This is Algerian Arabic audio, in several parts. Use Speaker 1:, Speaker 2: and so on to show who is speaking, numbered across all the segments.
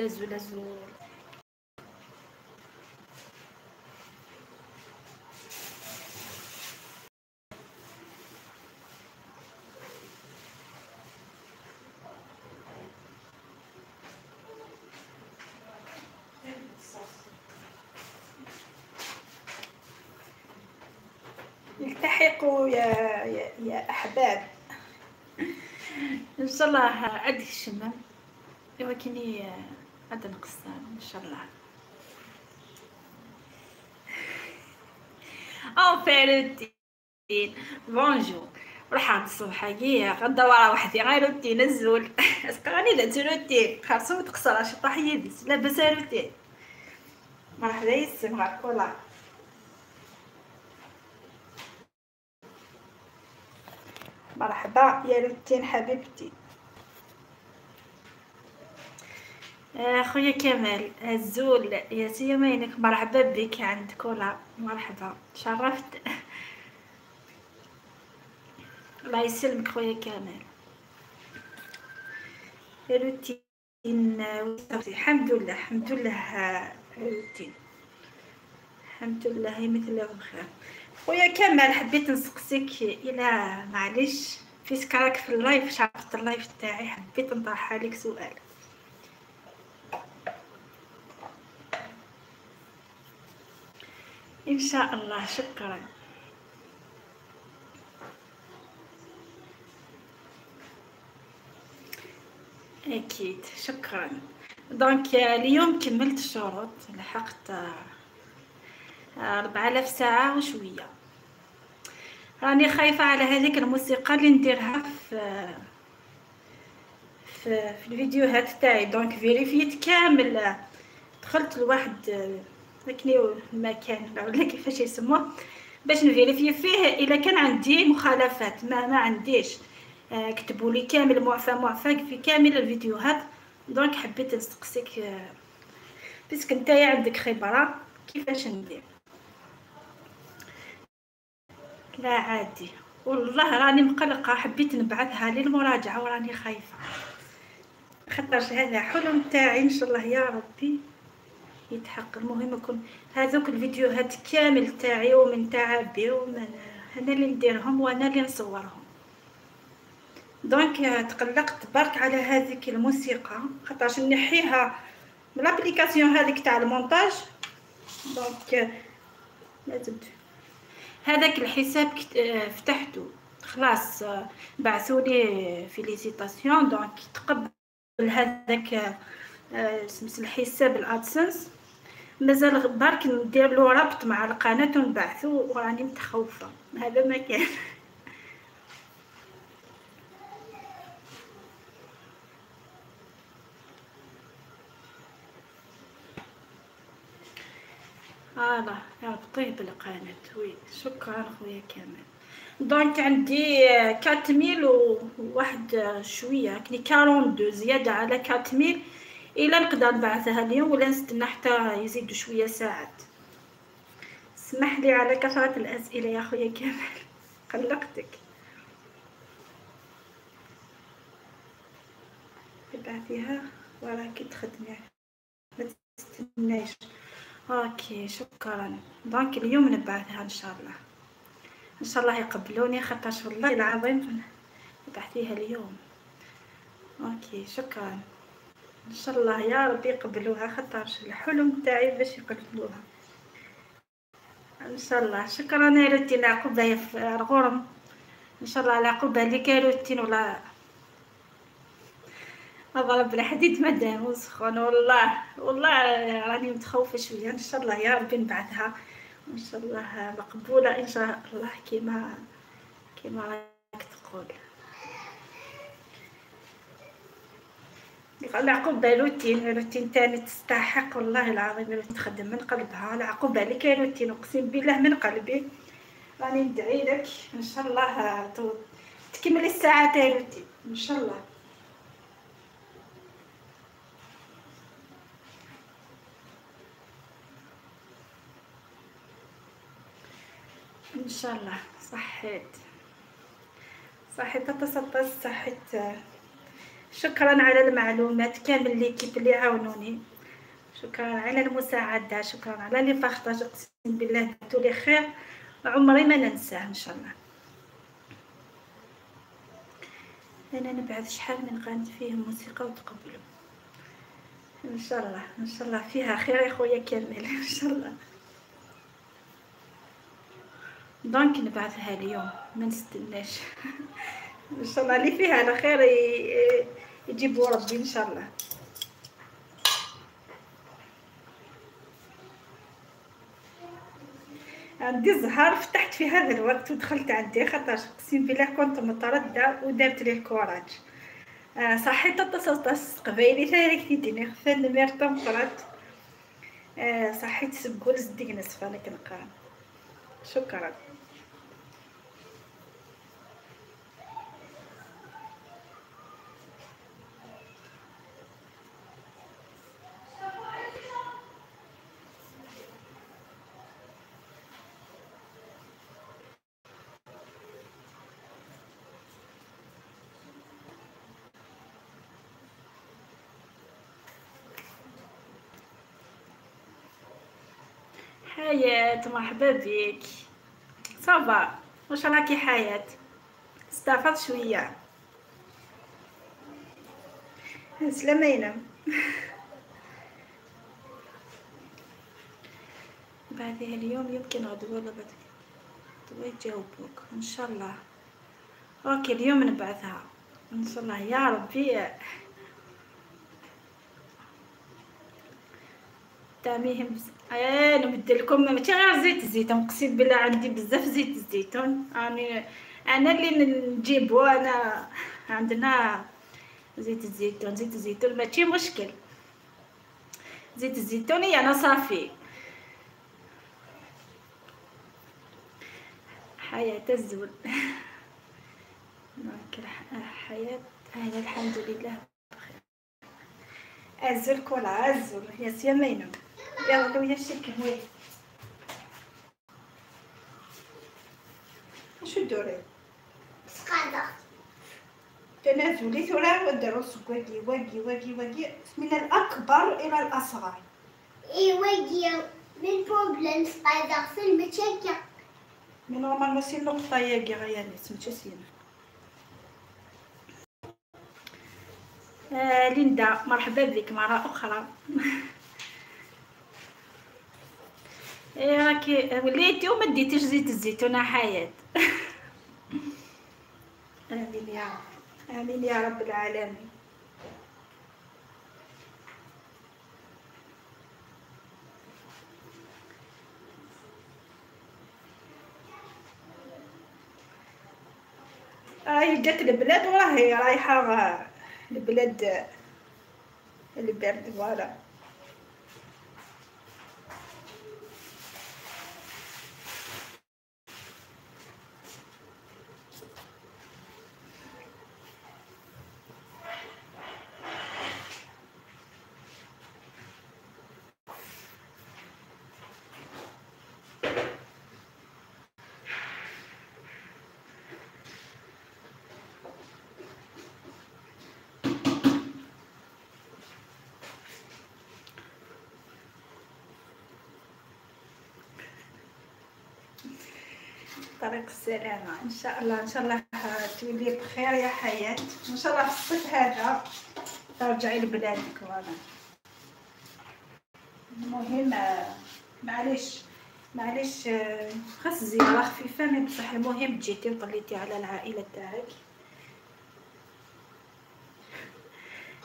Speaker 1: azul azul. التحقوا يا احباب. ان شاء الله عندك الشمام ولكني عاد نقصر ان شاء الله. enfin روتين bonjour روح الصبح كي غدا ورا وحدي غير روتين الزول راني درت روتين خاصو تقصر شي طاح يدي لاباس روتين. مرحبا يسم غير كولا. مرحبا يا روتين حبيبتي. خويا كمال الزول يا سيمينك، مرحبا بك عند كولا، مرحبا شرفت. الله يسلمك خويا كمال. روتين الحمد لله، الحمد لله روتين الحمد لله مثل بخير. خويا كمال حبيت نسقسيك الى معليش في سكراك في ال live، شرفت ال live تاعي، حبيت نطرح عليك سؤال. ان شاء الله شكرا. اكيد شكرا. donc اليوم كملت الشروط، لحقت 4000 ساعة وشوية. راني خايفة على هذيك الموسيقى اللي نديرها في في, في الفيديوهات تاعي. donc vérifiيت كامل، دخلت لواحد لكني المكان ولا كيفاش يسموه باش ن vérifier فيه الا كان عندي مخالفات. ما عنديش. كتبوا لي كامل معفى معفى في كامل الفيديوهات. donc حبيت نسقسيك parce que نتايا عندك خبره كيفاش ندير. لا عادي والله راني مقلقة، حبيت نبعثها للمراجعة وراني خايفة خاطرش هذا حلم تاعي ان شاء الله يا ربي يتحقق. المهم يكون هذوك الفيديوهات كامل تاعي ومن تعبي ومن انا اللي نديرهم وانا اللي نصورهم. donc تقلقت برك على هذيك الموسيقى خاطرش نحيها من l'application هذيك تاع المونتاج. donc لازم هذاك الحساب فتحته خلاص، بعثولي félicitations. donc تقبل هذاك الحساب ال AdSense، مازال برك ندير له ربط مع القناة ونبعثو، وراني متخوفه. هذا ما كان. voilà ربطيه بالقناة. oui شكرا خويا كمال. donc عندي 4000 وواحد شوية، كني 42 زيادة على 4000. الا نقدر نبعثها اليوم ولا نستنى حتى يزيدوا شوية ساعات. اسمح لي على كثرة الاسئلة يا خويا كمال، قلقتك. ابعثيها وراكي تخدمي ما تستنايش. OK شكرا. donc اليوم نبعثها ان شاء الله، ان شاء الله يقبلوني خاطرش والله العظيم نبعثيها اليوم. OK شكرا، ان شاء الله يا ربي يقبلوها خاطرش الحلم تاعي باش يقبلوها ان شاء الله. شكرا يا روتين، عقوبه في الغرم ان شاء الله، على عقوبه لك يا روتين. ولا اضرب الحديد مادام سخون، والله والله راني متخوفه شوية. ان شاء الله يا ربي نبعثها ان شاء الله مقبولة ان شاء الله كيما راك تقول. العقوبة روتين، روتين تاني تستحق والله العظيم، تخدم من قلبها. العقوبة لك يا روتين، اقسم بالله من قلبي راني ندعي لك ان شاء الله تكملي الساعة تاع روتين ان شاء الله. ان شاء الله. صحيت صحيت اتصلت صحيت. شكرا على المعلومات كامل l'équipe اللي عاونوني، شكرا على المساعدة، شكرا على les partages، اقسم بالله درتو لي خير عمري ما ننساه ان شاء الله. انا نبعث شحال من قناة فيه موسيقى وتقبلوا ان شاء الله، ان شاء الله فيها خير يا خويا كامل ان شاء الله. donc نبعثها اليوم ما نستناش ان شاء الله اللي فيها على خير يجيبوا ربي ان شاء الله. عندي زهر فتحت في هذا الوقت ودخلت عندي، خاطر اقسم بالله كنت مترددة ودارت لي ال courage. صحيت اتصلت قبايلي ثاني كيديني خفان ميرتا مقرات. صحيت سبقول زديك نصف انا كنقرا. شكرا. حياة مرحبا بك، ça va واش راكي حياة؟ استفدت شوية. سلامينا. بعدها اليوم يمكن غدوة ولا بعد غدوة يجاوبوك ان شاء الله. OK اليوم نبعثها ان شاء الله يا ربي. تعميهم نبدل لكم ماشي غير زيت الزيتون، اقسم بالله عندي بزاف زيت الزيتون، راني انا اللي نجيبو، انا عندنا زيت الزيتون، زيت الزيتون ماشي مشكل، زيت الزيتون انا صافي. حياة الزول حياة هذا الحمد لله بخير. أزول كولا أزول يا سيامينو. يلا ويا الشكل وي شو دوري
Speaker 2: سقادة
Speaker 1: تنازلي ثورة ودروس واقي واقي واقي واقي من الأكبر إلى الأصغر.
Speaker 2: إي واقي من بروبلم سقادة في المشاكل
Speaker 1: من نورمالمون سي النقطة ياكي غياني سميتو سينا. ليندا مرحبا بك مرة أخرى. إيه راكي وليتي وما ديتيش زيت الزيتون حياة. آمين يا رب، آمين يا رب العالمين. راهي جات البلاد وراهي رايحة البلاد البرد voilà. طريق السلامة إن شاء الله، إن شاء الله تولي بخير يا حياة، إن شاء الله في الصيف هذا ترجعي لبلادك. voilà المهم معليش معليش خاص زيارة خفيفة mais بصح المهم جيتي وطليتي على العائلة تاعك.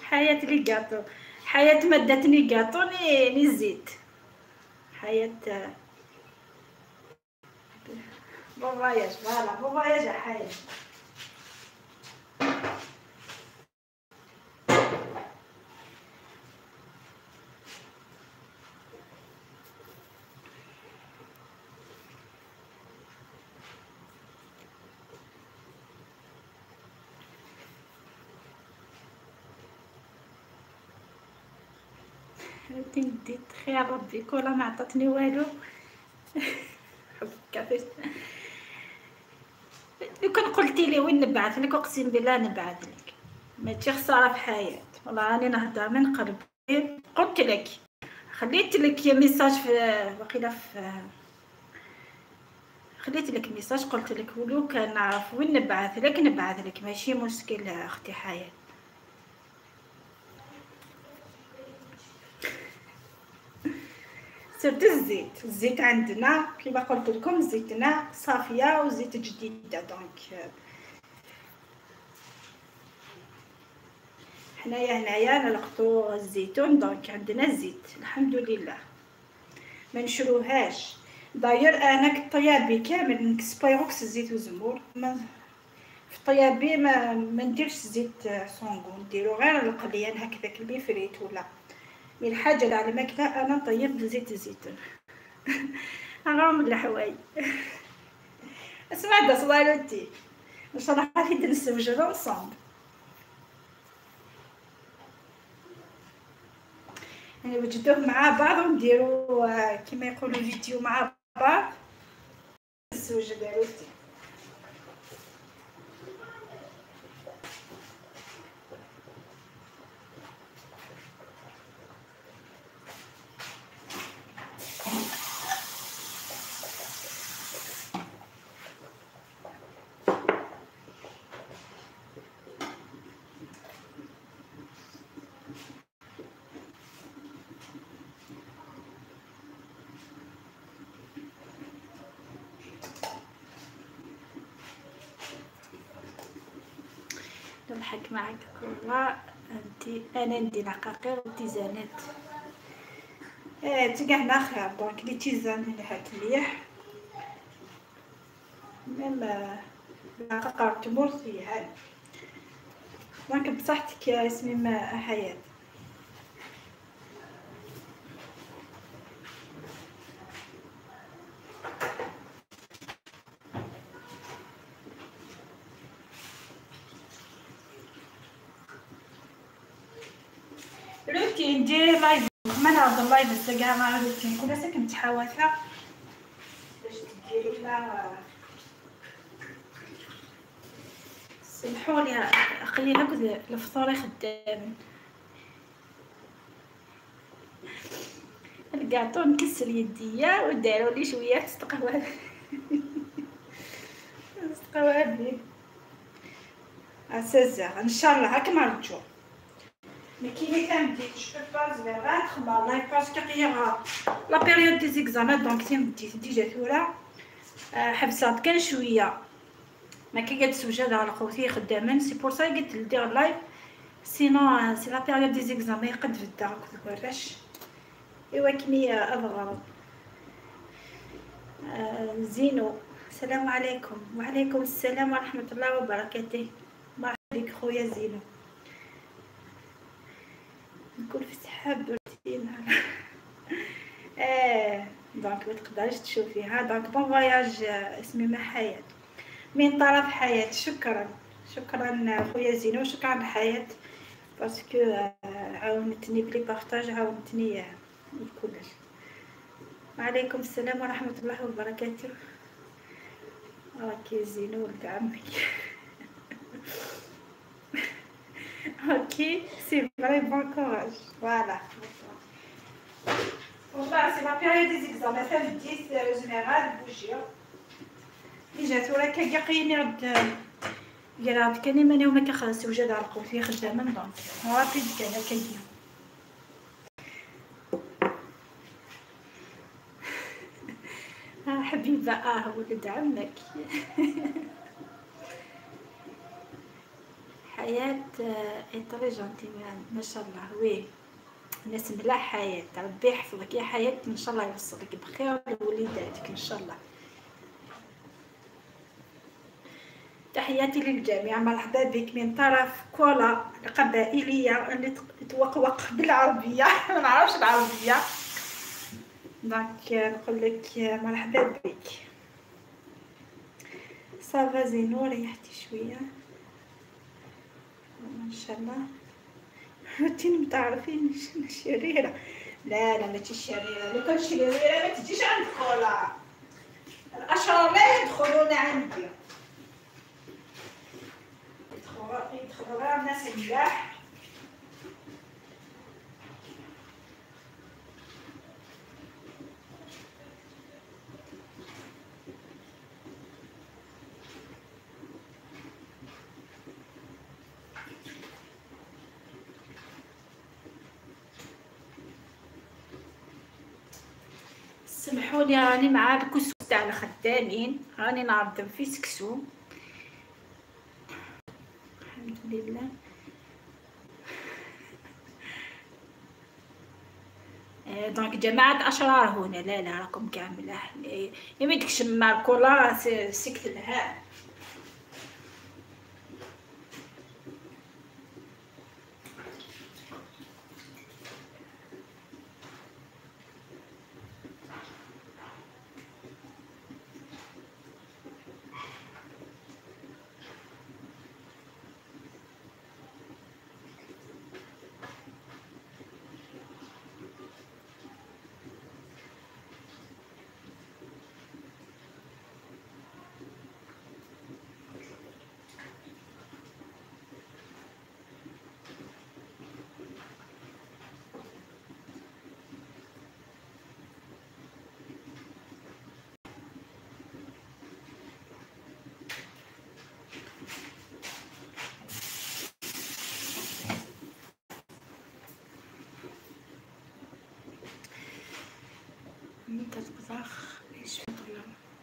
Speaker 1: حياة les gâteaux، حياة ما داتني gâteau ni زيت. حياة bon voyage، voilà bon voyage يا حياة. ديت خير ربي كولا ما عطاتني والو. كيفاش لو كان قلتي لي وين نبعث لك اقسم بالله نبعث لك، ماشي خسارة في حياة، والله راني نهضر من قلبي. قلت لك خليت لك message في وقيله في خليت لك message، قلت لك ولو كان نعرف وين نبعث لك نبعث لك، ماشي مشكل اختي حياة. surtout الزيت، الزيت عندنا كما قلت لكم زيتنا صافية وزيت جديدة، donc حنايا هنايا نلقطو الزيتون، donc عندنا الزيت الحمد لله ما نشروهاش. d'ailleurs انا كطيابي كامل نكسبايروكس الزيت وزمور، في طيابي ما نديرش زيت sans goût، نديرو غير القليان هكذاك les frites ولا mais الحاجة اللي على الماكلة انا نطيب بزيت الزيتون. غير من الحوايج. اسمع دا صوالوتي ان شاء الله غادي نسوجدو ensemble، يعني وجدوه مع بعض ونديرو كما يقولوا فيديو مع بعض. نسوجد روتي نضحك معك والله. انتي انا ندي العقاقير والتيزانات، تلقى هنا خير، donc les tisanes اللي هاك مليح، même العقاقير تمر فيها. donc بصحتك يا ياسمين حياة. روتين ديري live، ما نعرض ال live الساعة مع روتين كل ساكن تحاوثة باش ديري لا. سمحوا لي قليل هكذا الفطور خدام، الكاطو نكسل يديا وداروا لي شوية تستقهوى تستقهوى بيه 16 ان شاء الله هاك نرجو. Mais qui est un petit, je peux pas se battre, bah là, parce qu'il y a la période des examens, donc c'est un petit déjà tout là. حبسات كان شوية ما كي قد سوجد على خوتي خدامين، c'est pour ça قلت ندير live، sinon c'est la période des examens يقد في الدار كيفاش. ايوا كني اضغط زينو. السلام عليكم. وعليكم السلام ورحمة الله وبركاته. مرحبا بك خويا زينو. نكون في سحاب روتين donc ما تقدرش تشوفيها. donc bon voyage. اسمي ما حياة من طرف حياة. شكرا شكرا خويا زينو، شكرا حياة parce que عاونتني ب les partages، عاونتني بكلش. وعليكم السلام ورحمة الله وبركاته. راكي زينو ولد عمك. Ok, c'est vrai, bon courage. Voilà. Voilà, c'est la période des examens. Ça veut dire, général, bouger. Déjà, tu vois, كي قيني رد قال كاني ماني وما كنخلص وجد على القوتي خدامه donc rapide كان كاين. حبيبه ولد عمك. حياة très gentille ما شاء الله. oui الناس ملاح حياة، ربي يحفظك يا حياة، ان شاء الله يوصلك بخير لوليداتك ان شاء الله. تحياتي للجميع، مرحبا بك من طرف كولا القبائلية اللي توقوق بالعربية. ما نعرفش العربية، donc نقول لك مرحبا بك. ça va زينو، ريحتي شوية ان شاء الله. روتين متعرفين شريرة؟ لا لا ماشي شريرة، لو كان شريرة ما تجيش عند كولا. الاشرار لا يدخلون عندي، يدخلون programme ناس ملاح. سمحولي راني مع الكسكس تاع الخدامين، راني نعرض في سكسو الحمد لله. donc جماعة أشرار هنا، لا لا راكم كاع ملاح، ما تكشم الكولا سكت لها. تطبخ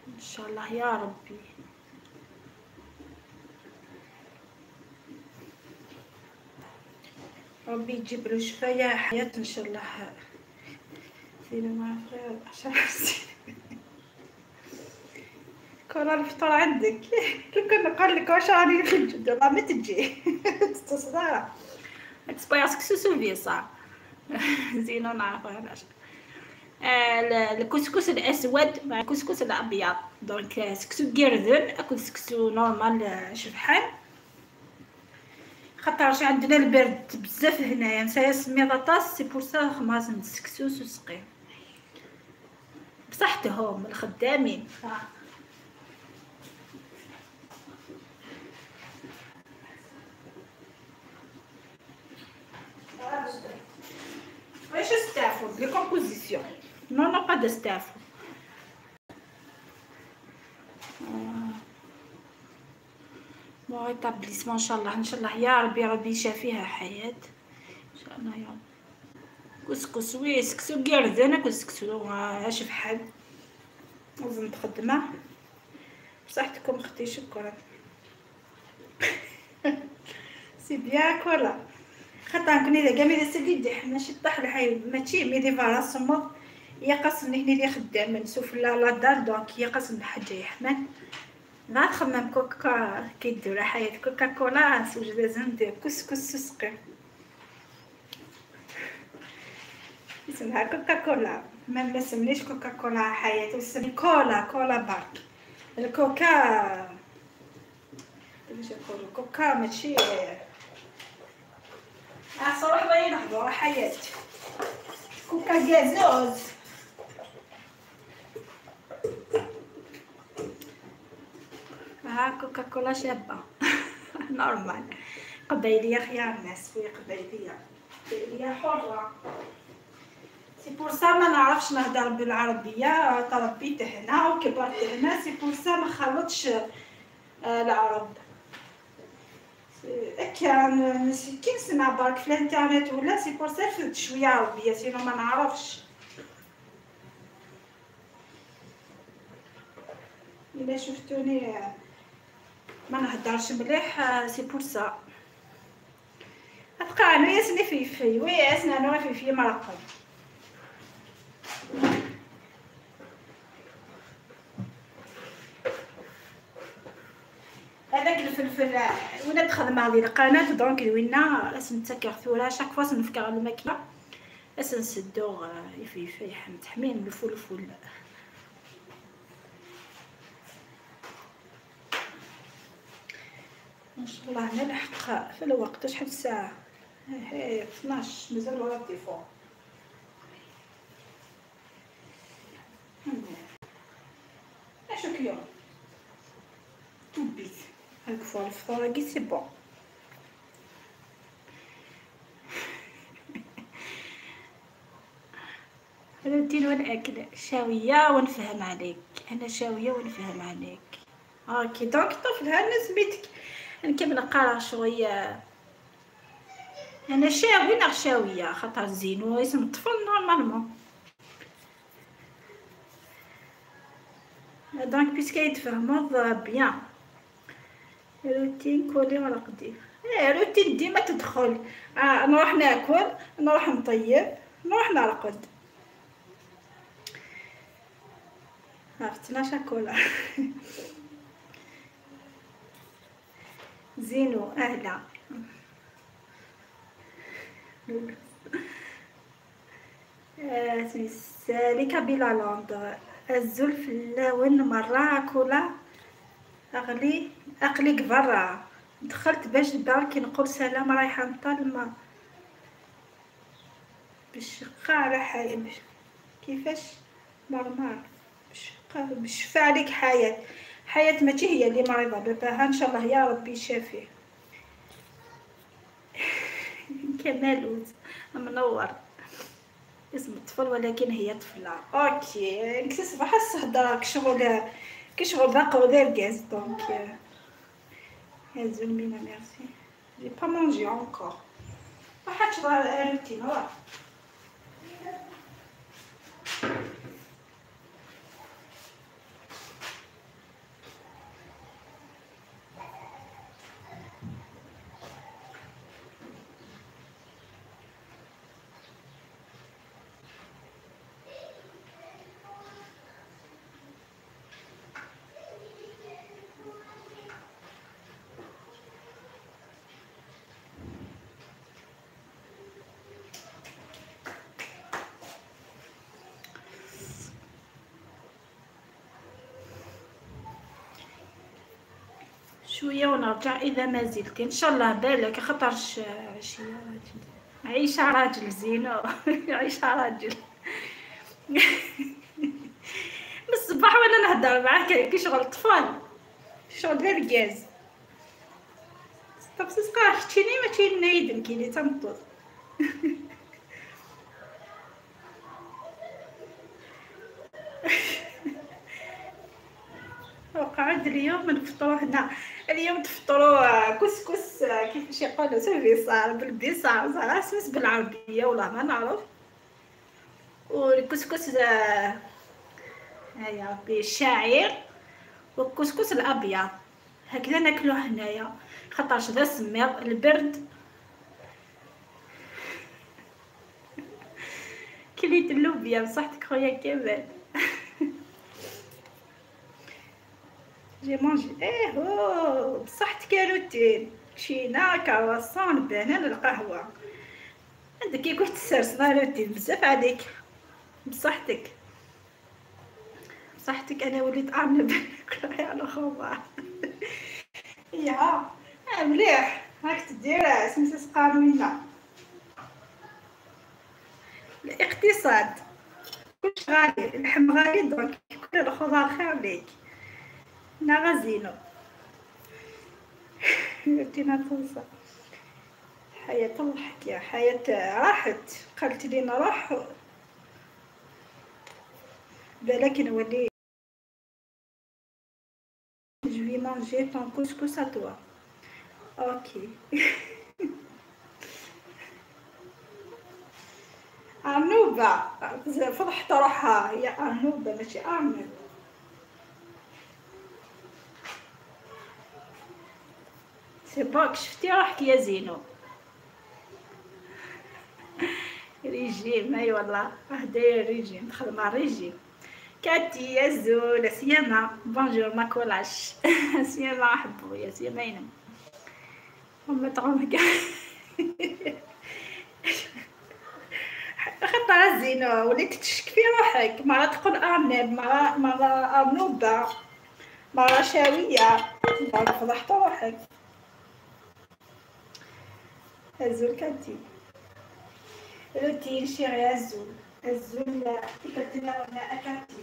Speaker 1: ان شاء الله يا ربي. ربي يجيب له شفاء يا حياة ان شاء الله. سيدي ما خير 10 كون الفطور عندك لو كان نقول لك واش راني نخرج والله ما تجي تصدر تسبايا سكسو في صح زينو نعرفها علاش. الكسكس الاسود مع الكسكس الابيض، donc سكسو كيردن اكل سكسو normal شفحان، خاطرش عندنا البرد بزاف هنايا نسايا سميضه طاس، c'est pour ça خماس سكسو سوسقي بصحتهم الخدامين. واش ستافو les compositions؟ non non pas de ستافو. bon rétablissement ان شاء الله، ان شاء الله يا ربي ربي يشافيها حياة ان شاء الله يا رب. كسكس oui سكسو كيردن كسكسو اش فحال لازم تخدمه. بصحتكم اختي شكرا. c'est bien كولا خاطر كوني اذا كاع مي سيدي ماشي طاح الحي ماشي مي دي فاراسمو يقصني هنا اللي خدام نسوف لا دار، donc يقصن الحاجة يحمل لا تخمم كوكا كيدير حياة كوكا كولا سوج لازم ندير كسكس سسقي اسمها كوكا كولا. ما سمنيش كوكا كولا حياة، وسمي كولا كولا بارك الكوكا كيفاش يقولوا كوكا ماشي صراحة باين نحضر حياة كوكا غازوز. ها كوكا كولا شابة normal قبايلية خيار الناس oui قبايلية قبايلية حرة. c'est pour ça ما نعرفش نهضر بالعربية، تربيت هنا وكبرت هنا، c'est pour ça ما خلطش العرب. كان كي نسمع برك في الانترنت ولا c'est pour ça فهمت شوية عربية، sinon ما نعرفش. الا شفتوني ما نهضرش مليح c'est pour ça. ابقى انا ياسني فيفي oui ياسني انا فيفي مرقد. هذاك الفلفل وين تخدم عليه القناة donc وينا لازم نتسكر ثورة chaque fois نفكر الماكلة لازم نسدو يفيفي تحمين الفلفل. ان شاء الله نلحق في الوقت. شحال الساعة؟ هي 12 مازال ورا التليفون. اشوك يوم توبيت هاك فوا الفطور كي c'est bon. روتين والاكل. شاويه ونفهم عليك، انا شاويه ونفهم عليك. OK donc طفلها انا سميتك نكمل نقرا شوية. انا شاوي نغ شاويه خاطر زينو اسم الطفل normalement. donc puisque يتفهموا bien. روتين كولي ورقدي. ايه روتين ديما تدخل. نروح ناكل، نروح نطيب، نروح نرقد. عرفتنا شاكولا. زينو اهلا. لي بلا لاند الزلف اللون مرة كولا اغلي اقلي برا. دخلت باش بركي نقول سلام رايحة نطل بالشقه على حياة. كيفاش مرمار بالشفا عليك حياة. حياة ماشي هي اللي مريضه باباها، ان شاء الله يا ربي يشافيه. كمال منور اسم الطفل ولكن هي طفله. OK نكتسب حس هضره كشغل كشغل ذاق ودار غاز. donc هزو مينا merci j'ai pas mangé encore. واحد شرا روتين راه شوية ونرجع اذا ما زلت ان شاء الله. بالك خاطرش عشية راجل عيشه راجل زينو. عيشه راجل. من الصباح وانا نهضر معاك كي شغل طفال شغل غير الكاز. طب سقا شتيني ماشي نايدن كيلي تنطوط. وقعد اليوم نفطرو هنا. اليوم تفطروا كسكس كيفاش يقولوا بالبصار بالبصار صراحة سمس بالعربية والله ما نعرف. والكسكس يا ربي الشعير والكسكس الابيض هكذا ناكلوه هنايا خاطرش ذا سمير البرد. كليت اللوبيا بصحتك خويا كمال. j'ai mangé ايه هو بصحتك روتين تشينا كرواسون بنان القهوة. عندك كي كنت تسرسنا روتين بزاف عليك. بصحتك بصحتك. انا وليت ارنب ناكل على خضار. يا مليح راك تدير سمسس قانونية. الاقتصاد كلش غالي، اللحم غالي donc كل الخضار خير ليك. نغازينو روتينا تنسى حياة تضحك يا حياة. راحت قالت لي نروح بالك نولي je vais manger ton couscous à toi. OK. ارنوبه فضحت روحها هي ارنوبه ماشي ارنب. c'est bon شفتي روحك يا زينو. ريجيم اي والله راه داير ريجيم، دخل مع الريجيم. كاتي يا زول سيما bonjour ما كولاش. سيما حبو يا سيما ينم هما تغمك. خطرة زينو وليت تشك في روحك، مرة تقول ارنب، مرة ارنوبة، مرة شاوية، فضحت روحك. الزول كاتي روتين شيري الزول الزول كتنا ولا اكاتي.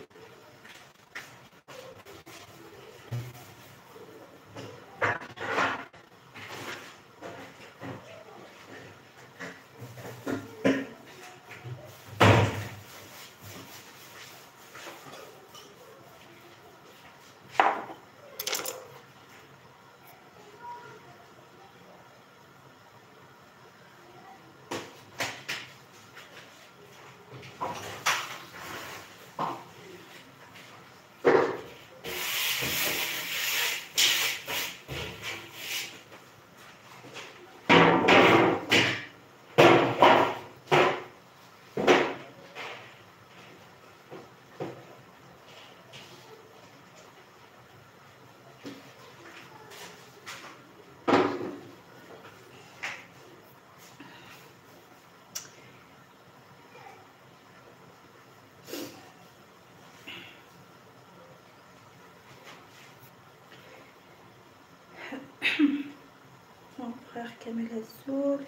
Speaker 1: كامل الزول.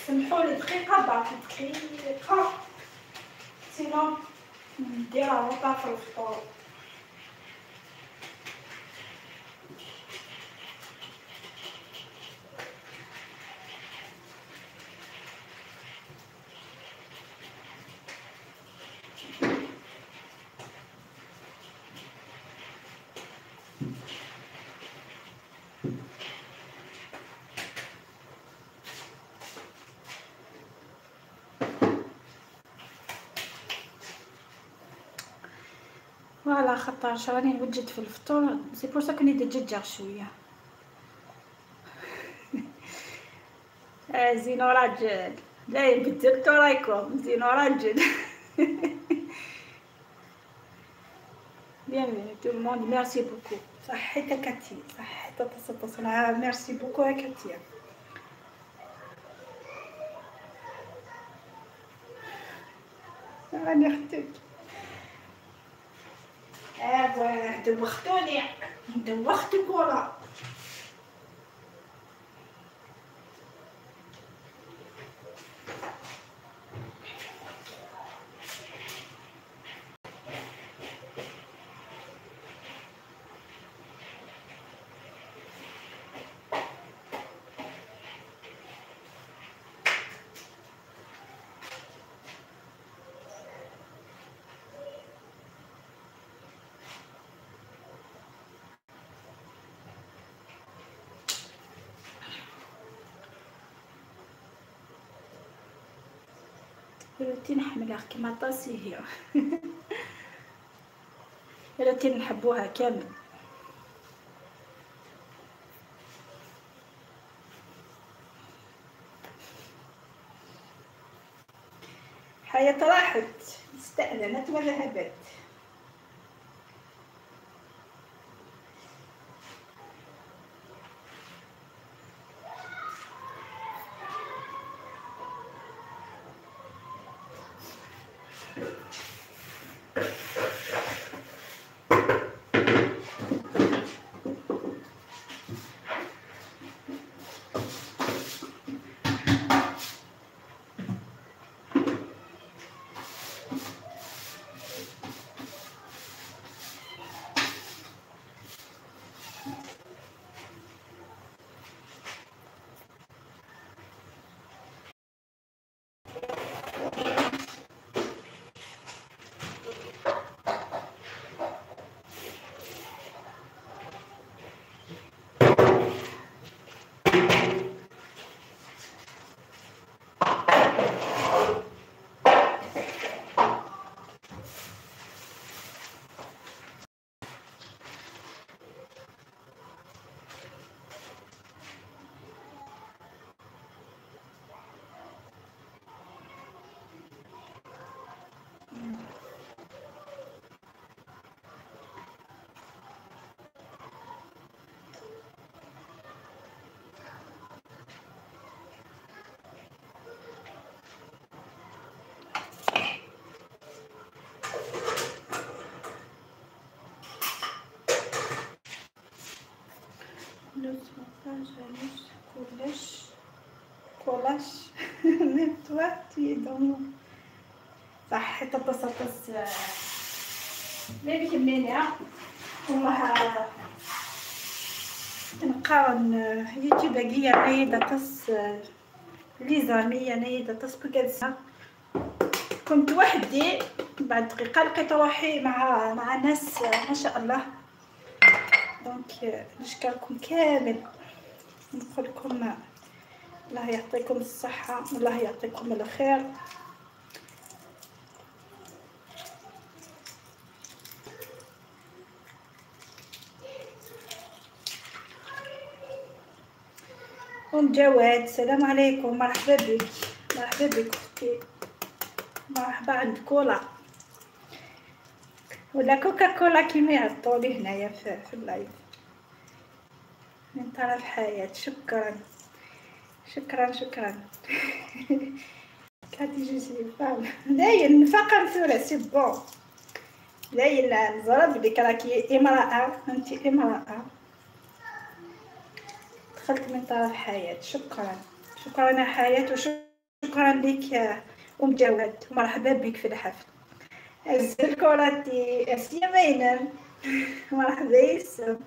Speaker 1: سمحولي دقيقة بعد دقيقة sinon نديرها retard في الفطور. voilà خاطرش راني نوجد في الفطور، c'est pour ça كني دجاجه شوية. زينو راجل، لا بدلتو رايكم، زينو راجل. bienvenue tout le monde، merci beaucoup. صحيت كاتي، صحيت تصل، merci beaucoup كاتي. راني اختك. ايوا دوختوني، دوختك ولا روتين حملها كيما طاسي هي. روتين نحبوها كامل. حياة راحت، استأذنت وذهبت. كلش كلاش même toi tu es dans صح. تتصلت لي كمينة والله نقارن يوتيوب كيا نايدة تص les amis نايدة تص بكالسة. كنت وحدي بعد دقيقة لقيت روحي مع ناس ما شاء الله. donc نشكركم كامل، نقول لكم الله يعطيكم الصحة والله يعطيكم الخير. ام جواد السلام عليكم، مرحبا بك، مرحبا بك اختي، مرحبا عند كولا ولا كوكا كولا كيما يعطولي هنايا في ال live من طرف حياة. شكرا شكرا شكرا. كاتي je suis femme داير نفاقه مثوله c'est bon. لا نزرب بك، راكي امرأة، انت امرأة. دخلت من طرف حياة، شكرا شكرا حياة، وشكرا لك ام جواد، مرحبا بك في الحفل. الكوراتي اسيا مينم مرحبا يسم.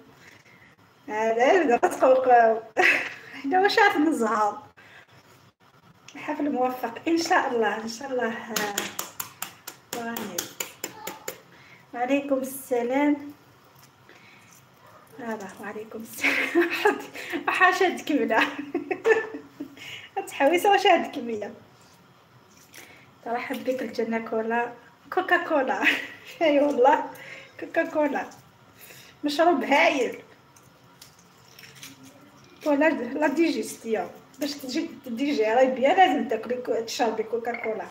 Speaker 1: هذا تقوقاو حنا واش عارف نزهر. حفل موفق ان شاء الله، ان شاء الله. وعليكم السلام. هذا وعليكم السلام. حاشا هاد الكمله تحويسه، واش هاد الكمية. ترحب بك الجنة كولا، كوكا كولا. اي والله كوكا كولا مشروب هايل، ولا la digestion باش تجي digérer bien لازم تاكلي تشربي كوكا كولا.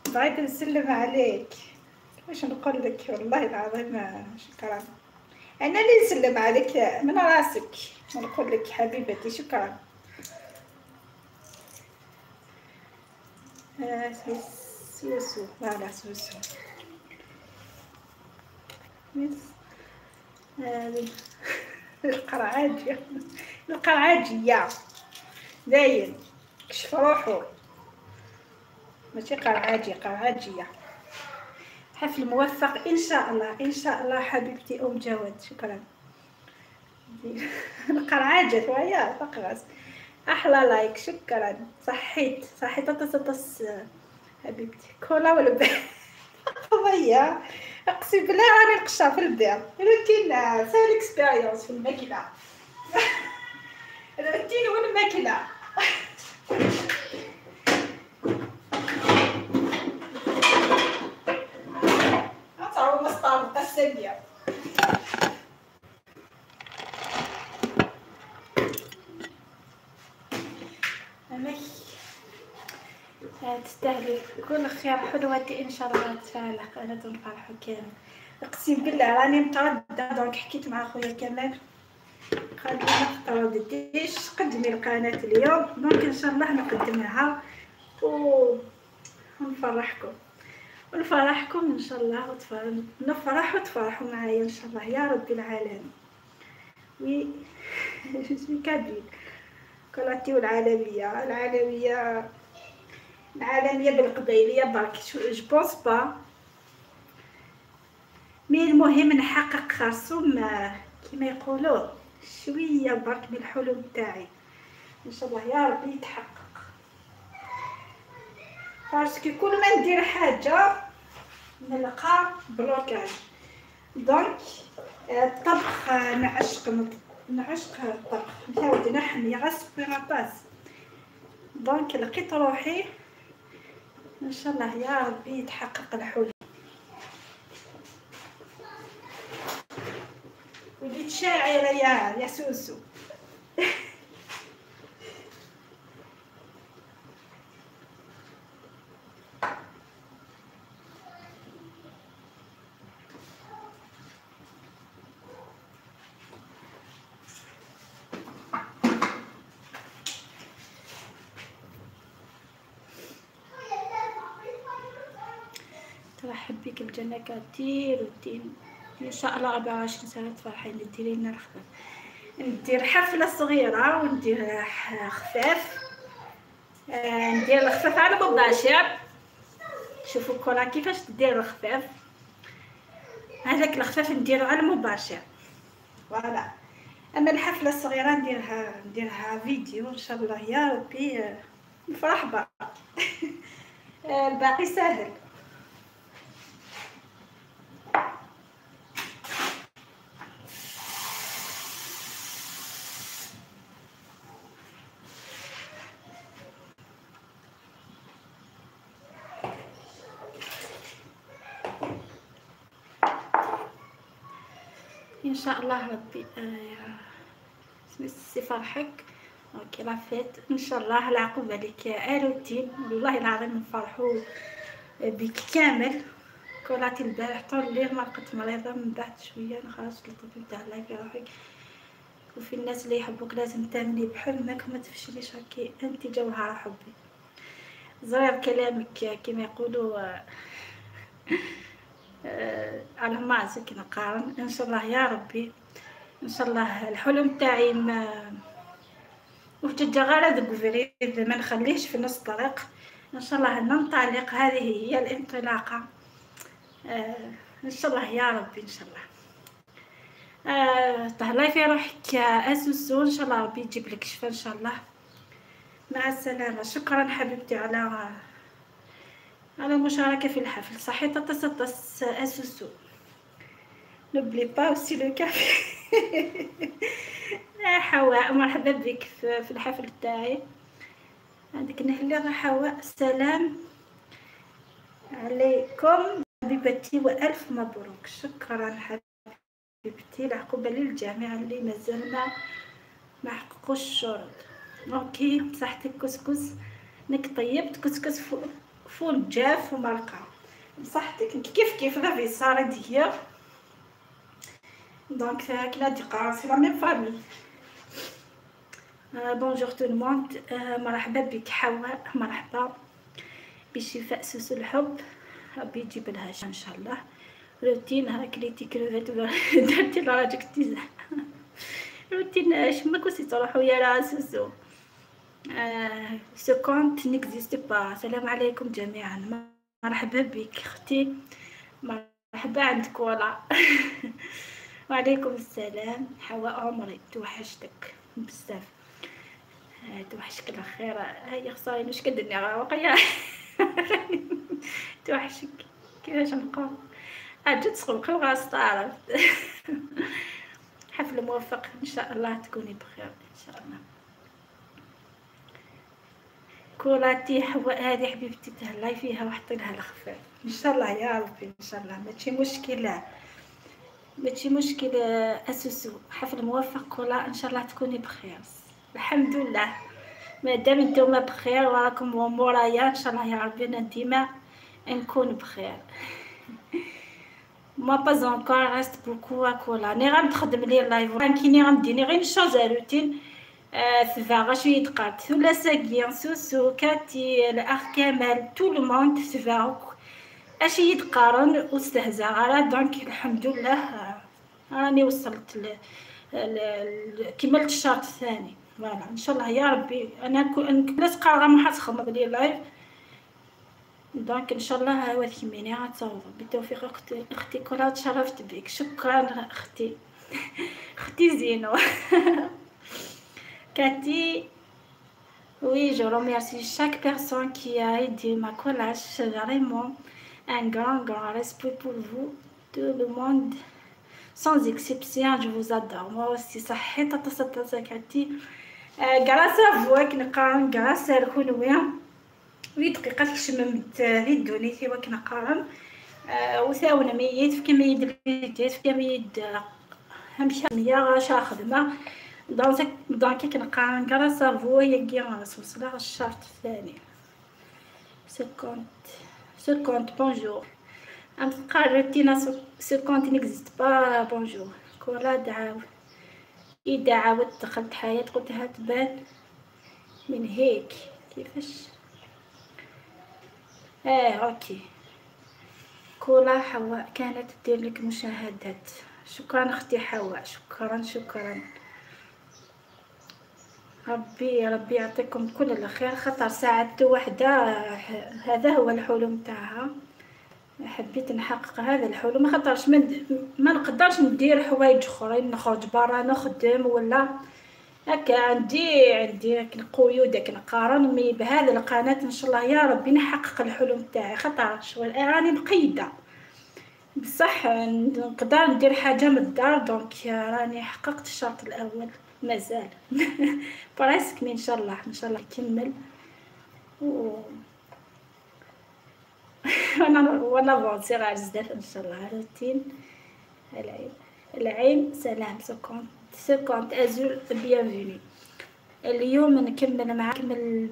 Speaker 1: بغيت نسلم عليك، واش نقول لك والله العظيم شكرا. انا اللي نسلم عليك من راسك ونقول لك حبيبتي شكرا. سوسو voilà سوسو القرعاجية، القرعاجية باين كشف روحو، ماشي قرعاجي، قرعاجية. حفل موفق ان شاء الله، ان شاء الله حبيبتي ام جواد، شكرا. القرعاجة شوية فقرس. احلى like، شكرا. صحيت صحيت تص حبيبتي. كولا ولا قضية، اقسم بالله راني نقشع في البيع. روتين sale expérience في الماكلة. روتين والماكله. تعاود مسطار السامية. تستاهلي كل خير حلوتي ان شاء الله. تفعل قناة نفرحو كامل. اقسم بالله راني مترددة، donc حكيت مع خويا كمال قال لي ما تردديش قدمي القناة اليوم، donc ان شاء الله نقدمها ونفرحكم ونفرحكم ان شاء الله، نفرح وتفرحوا معايا ان شاء الله يا رب العالمين. oui je suis kabyle كولاتي والعالمية، العالمية العالمية بالقبيليه برك je pense pas، mais المهم نحقق خرسوم كيما يقولوا شوية برك من الحلم تاعي ان شاء الله يا ربي يتحقق. parce que كل ما ندير حاجة نلقى blocage. donc الطبخ نعشق نعشق الطبخ، نعاود نحمي غاسبيراتاس. donc لقيت روحي ان شاء الله يا ربي يتحقق الحلم. وليت شاعره يا سوسو. ترحب بك الجنة كثير والدين ان شاء الله 24 سنة تفرحين. ديري لنا الخفاف، ندير حفلة صغيرة وندير خفاف، ندير الخفاف على مباشر. شوفوا كولا كيفاش دير الخفاف، هذاك الخفاف نديرو على المباشر voilà. اما الحفلة الصغيرة نديرها فيديو ان شاء الله يا ربي نفرح بها. الباقي ساهل. ان شاء الله ربي سي فرحك OK la fête ان شاء الله. العقوبة لك روتين، والله العظيم نفرحوا بك كامل. كولاتي البارح طول الليل ما لقيت مريضه، من بعد شوية نخرج للطبيب تاع الله في روحك. وفي الناس اللي يحبوك لازم تامني بحلمك وما تفشليش، راكي انت جوهره حبي. زرير كلامك كما يقولوا على ما كي نقارن. ان شاء الله يا ربي، ان شاء الله الحلم تاعي ما وجد غير هذاك ما نخليهش في نص الطريق. ان شاء الله ننطلق، هذه هي الانطلاقة. ان شاء الله يا ربي، ان شاء الله. تهلاي في روحك يا اسوسو، ان شاء الله ربي يجيب لك شفا ان شاء الله. مع السلامة. شكرا حبيبتي على المشاركة في الحفل. صحيت تصدس اسوسو. N'oublie pas aussi le café. حواء مرحبا بك في الحفل تاعي. عندك نهلي حواء. السلام عليكم حبيبتي والف مبروك. شكرا حبيبتي، العقوبة للجميع اللي مازال ما حققوش الشروط. OK بصحتك كسكس، نك طيبت كسكس فول جاف ومرقه. بصحتك كيف كيف la vie صارت ديال donc كلا دقة c'est la même famille. Bonjour tout le monde. مرحبا بك حواء، مرحبا بشفاء سوس الحب، ربي يجيب لها ان شاء الله. روتين ها كليتي كروفيت درتي لراجك tisane. روتين شما كنتي تروحو يا سوسو. Ce compte n'existe pas. السلام عليكم جميعا، مرحبا بك اختي، مرحبا عندك ولا. وعليكم السلام حواء عمري، توحشتك بزاف، توحشك الخير. هيا خسارة واش كدني راه وقيا. توحشك كيفاش نقول عاد تسقلقي وغاص تعرف. حفل موفق ان شاء الله، تكوني بخير ان شاء الله. كولاتي حواء هذه حبيبتي تهلاي فيها وحطي لها الخفاف ان شاء الله يا ربي، ان شاء الله ماشي مشكلة، ماشي مشكل. اسوسو حفل موفق كولا، ان شاء الله تكوني بخير. الحمد لله مادام نتوما بخير وراكم مورايا ان شاء الله يا ربي انا ديما نكون بخير. Moi pas encore reste beaucoup à كولا ني غنخدم les lives كيني غنديني غير نشوز روتين. تفا غا شوية دقات ثلاثة سوسو كاتي الاخ كمال tout le monde تفا اش يتقارن واستهزا غير. Donc الحمد لله راني وصلت كملت الشرط الثاني. Voilà ان شاء الله يا ربي انا لا تقرا ما حتخمض les lives. Donc ان شاء الله هو كيميني غتصوب. بالتوفيق اختي كلها، تشرفت بك. شكرا اختي، اختي زينو. كاتي oui je remercie chaque personne qui a aidé ma collage, vraiment un grand grand respect pour vous tout le monde sans exception, je vous adore. Moi aussi صحيت تصدق كاتي grâce à vous كنقارن grâce à الكونويا وي دقيقة كشممت لي دونيتي وكنقارن وثاونا ميت في كما يد في كما يد همشي مية غاشا خدمة. Donc كنقارن grâce à vous يا وصلها الشرط الثاني. Ce compte ce compte bonjour ام قارتينا ce compte n'existe pas bonjour كولا دعاو إذا عاودت دخلت حياة قلتها تبان من هيك كيفاش. OK كولا حواء كانت دير لك مشاهدات. شكرا اختي حواء، شكرا شكرا. ربي ربي يعطيكم كل الخير. خطر ساعدت وحده، هذا هو الحلم تاعها. حبيت نحقق هذا الحلم، خاطرش ما نقدرش ندير حوايج اخرين، نخرج برا نخدم ولا هكا. عندي قيود كنقارن mais بهذا القناة ان شاء الله يا ربي نحقق الحلم تاعي. خاطر شغل راني مقيده بصح نقدر ندير حاجة من الدار. Donc راني حققت الشرط الاول، مازال presque mais ان شاء الله ان شاء الله نكمل و وانا avancer غير بزاف ان شاء الله. روتين العين العين سلام. Ce compte ce compte ازول bienvenue. اليوم نكمل معاك من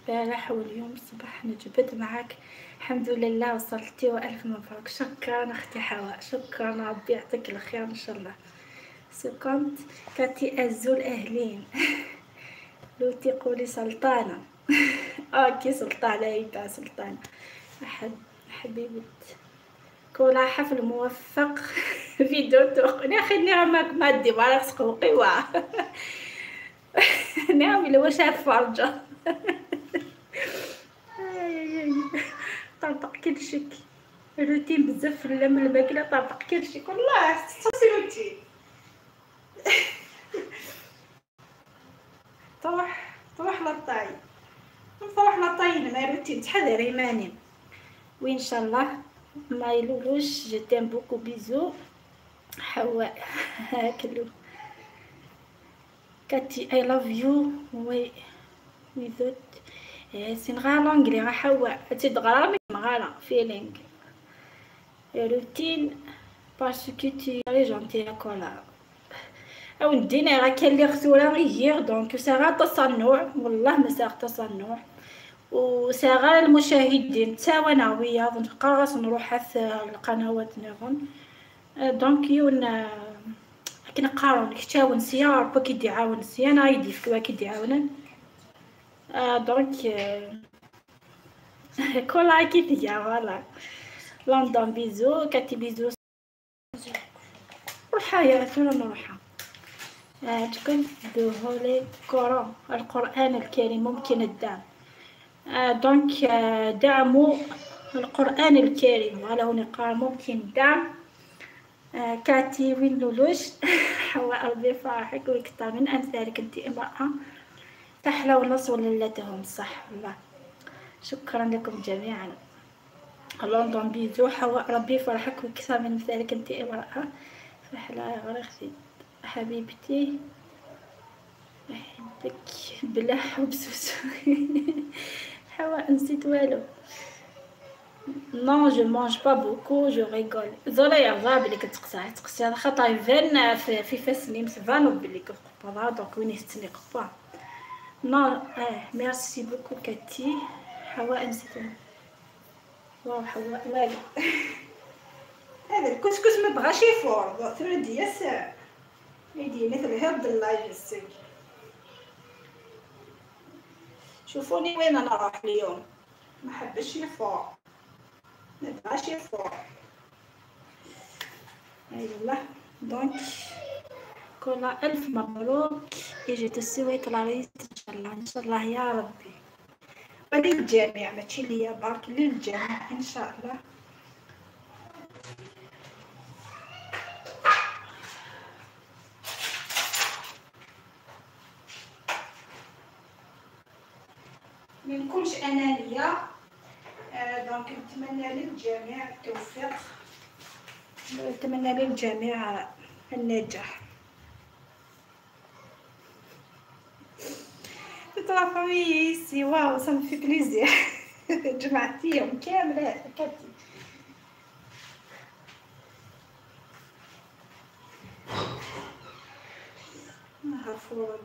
Speaker 1: البارح واليوم الصباح نجبد معاك. الحمد لله وصلتي والف مبروك. شكرا اختي حواء، شكرا ربي يعطيك الخير ان شاء الله. Ce compte كاتي ازول اهلين. لوتي قولي سلطانه. OK سلطانه، ايبا سلطانه. احد حبيبة كولا حفل موفق فيديو توق يا اخي نعم ما دي ما قوة نعم لو شاف فرجة طرطق كلشك روتين بزاف في الماكلة طرطق كلشك والله سي روتين. تروح للطاي نروح للطاي ما روتين تحذر ايماني. وان شاء الله ما يلولوش je t'aime beaucoup bisous حواء هاكلو كاتي I love you oui without c'est نغا l'anglais غا حواء تدغرا غالا feeling routine parce que t'es très gentille كولا او ندينا راه كاين اللي غسوله غير donc ساغا تصنع والله ما ساغ تصنع وساغا المشاهدين تا وانا ويا نبقى نروح في القنوات نيغون donc يون كنقارن كتاون سيا ربا كيدي عاون سيا انا يدي فكوا كيدي عاونن donc كولا كيدي voilà لندن bisous كاتي bisous روحا يا ثورة نروحا. تكون the holy Quran القرآن الكريم ممكن الدعم donc دعموا القرآن الكريم voilà هون ممكن الدعم. كاتي وين لولوش حواء ربي يفرحك ويكثر من أمثالك انت امرأة فحلة ونص وللتهم صح والله. شكرا لكم جميعا. لندن bisous حواء ربي يفرحك ويكثر من أمثالك انت امرأة فحلة غير حبيبتي أحبك بلا حب سوسو حواء نسيت والو. non je mange pas beaucoup je rigole زولا يرضى بلي كتقصى تقصى خاطر يفان في فاسني فانو بلي كقبا donc وين يستني قبا non merci beaucoup كاتي حواء نسيت واو حواء والو. هذا الكسكس ما بغاش يفور ثورة دياس يدي مثل هاد ال live السك. شوفوني وين انا راح اليوم ما حبش يفور ما بغاش يفور اي والله. donc كولا الف مبروك et je te souhaite la réussite ان شاء الله ان شاء الله يا ربي وللجميع ماشي ليا برك للجميع ان شاء الله. ما نكونش انانية donc نتمنى للجميع التوفيق نتمنى للجميع النجاح. la famille ici waouh ça me fait plaisir جمعتيهم كاملة كاتي. فورد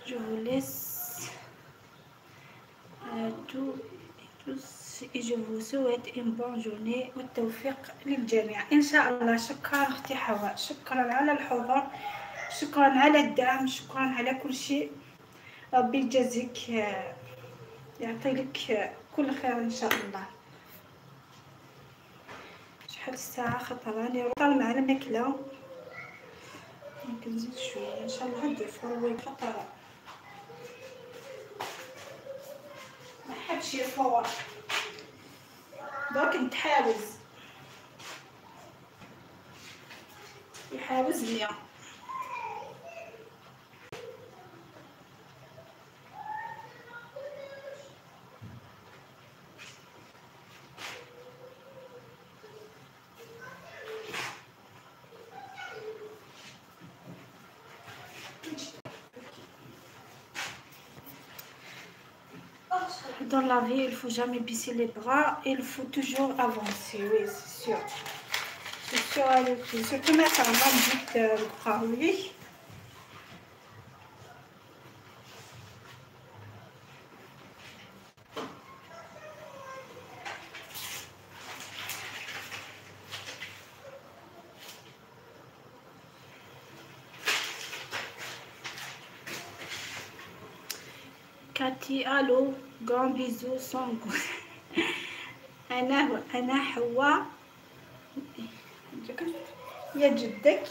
Speaker 1: Je vous laisse tous et tous et je vous souhaite une bonne journée والتوفيق للجميع إن شاء الله. شكرا أختي حواء، شكرا على الحضور، شكرا على الدعم، شكرا على كل شيء. ربي يجازيك يعطي لك كل خير إن شاء الله. شحال الساعة خاطر راني طالعة مع الماكلة، ممكن نزيد شوية إن شاء الله. عندي فروي خاطر ما حبش يفور دوك نتحاوز يحاوز ليا. Dans la vie, il faut jamais baisser les bras, il faut toujours avancer, oui, c'est sûr. C'est sûr, surtout maintenant, نجيب القهوي. كاتي allô gros bisous سونغ. انا حوا يا جدك،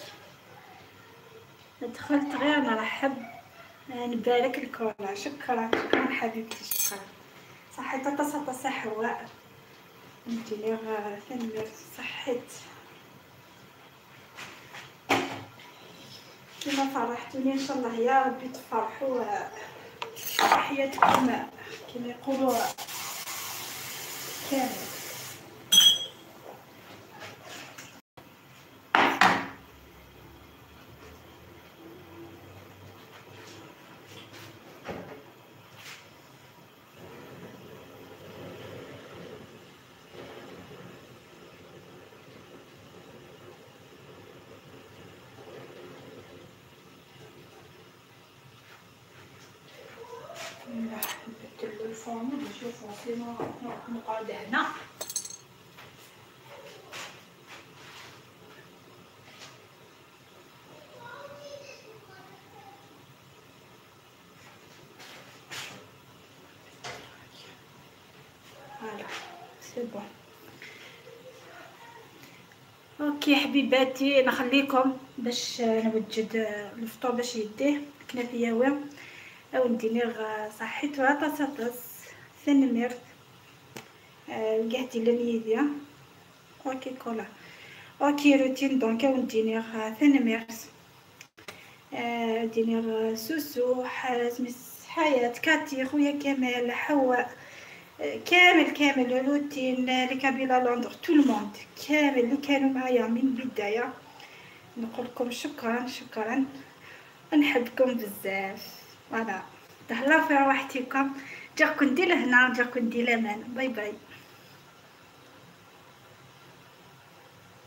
Speaker 1: دخلت غير نرحب نبارك الكولا. شكرا شكرا حبيبتي، شكرا. صحيت طاس حواء، انت لي ثاني صحيت كيما فرحتوني. ان شاء الله يا ربي تفرحوا حياتكم كما يقولوا كامل. نبدل الفورم نشوفو sinon نقعد هنا. Voilà c'est bon. OK حبيباتي، نخليكم باش نوجد الفطور باش يديه كنافيه او ندير صحيت وعطاس ثنميرت قعدتي لنيديا. OK كولا OK روتين donc او ندير ثنميرت دينير سوسو حازمس حياة كاتي خويا كمال حواء كامل كامل روتين les Kabyles à Londres tout le monde كامل اللي كانوا معايا من البداية. نقول لكم شكرا شكرا، نحبكم بزاف. Voilà تهلاو في رواحتكم. جاكم دي لهنا، جاكم دي لامان. Bye bye.